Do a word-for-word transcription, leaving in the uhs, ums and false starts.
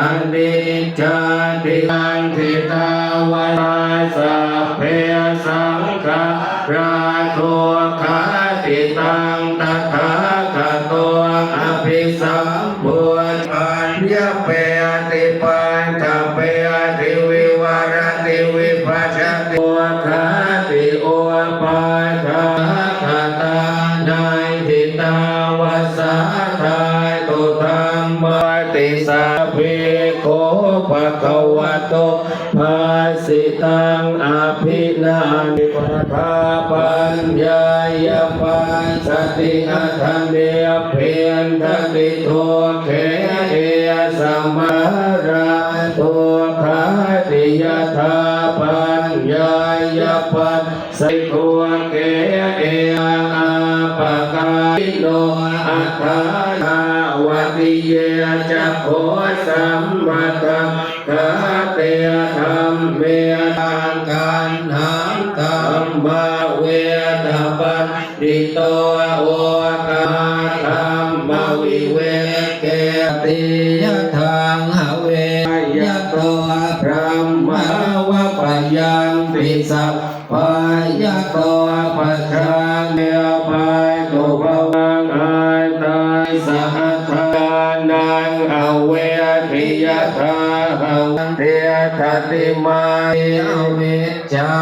Anicca, ṭhitā va sabbe saṅkhārā dukkhāti. Taṃ tathāgato abhisambujjhāya paññapeti paṭṭhapeti vivarati vibhajati dukkhatikkhati. Tathāgatānaṃ ṭhitāva sā dhātu dhammāti. Sa bhikkhū bhagavato bhāsitaṃ abhinanditvā paññāya passati, atha nibbindati dukkhe. Esam mārā dukkhāti. Yathā paññāya passati dukkhe, etappakaṃ no atha dāvati. Ye ca kho sammadā gate dhamme taṃ tathāgato bhāvetabbaññatapandito okā dhammaviveketti. Yathā have yato brahmā vāpayampi sabbā yato pajānāti. Bhavatu bhavaṃ attāni. Sa attānaṃ avedhi yathā have tiṭṭhati mā avijjā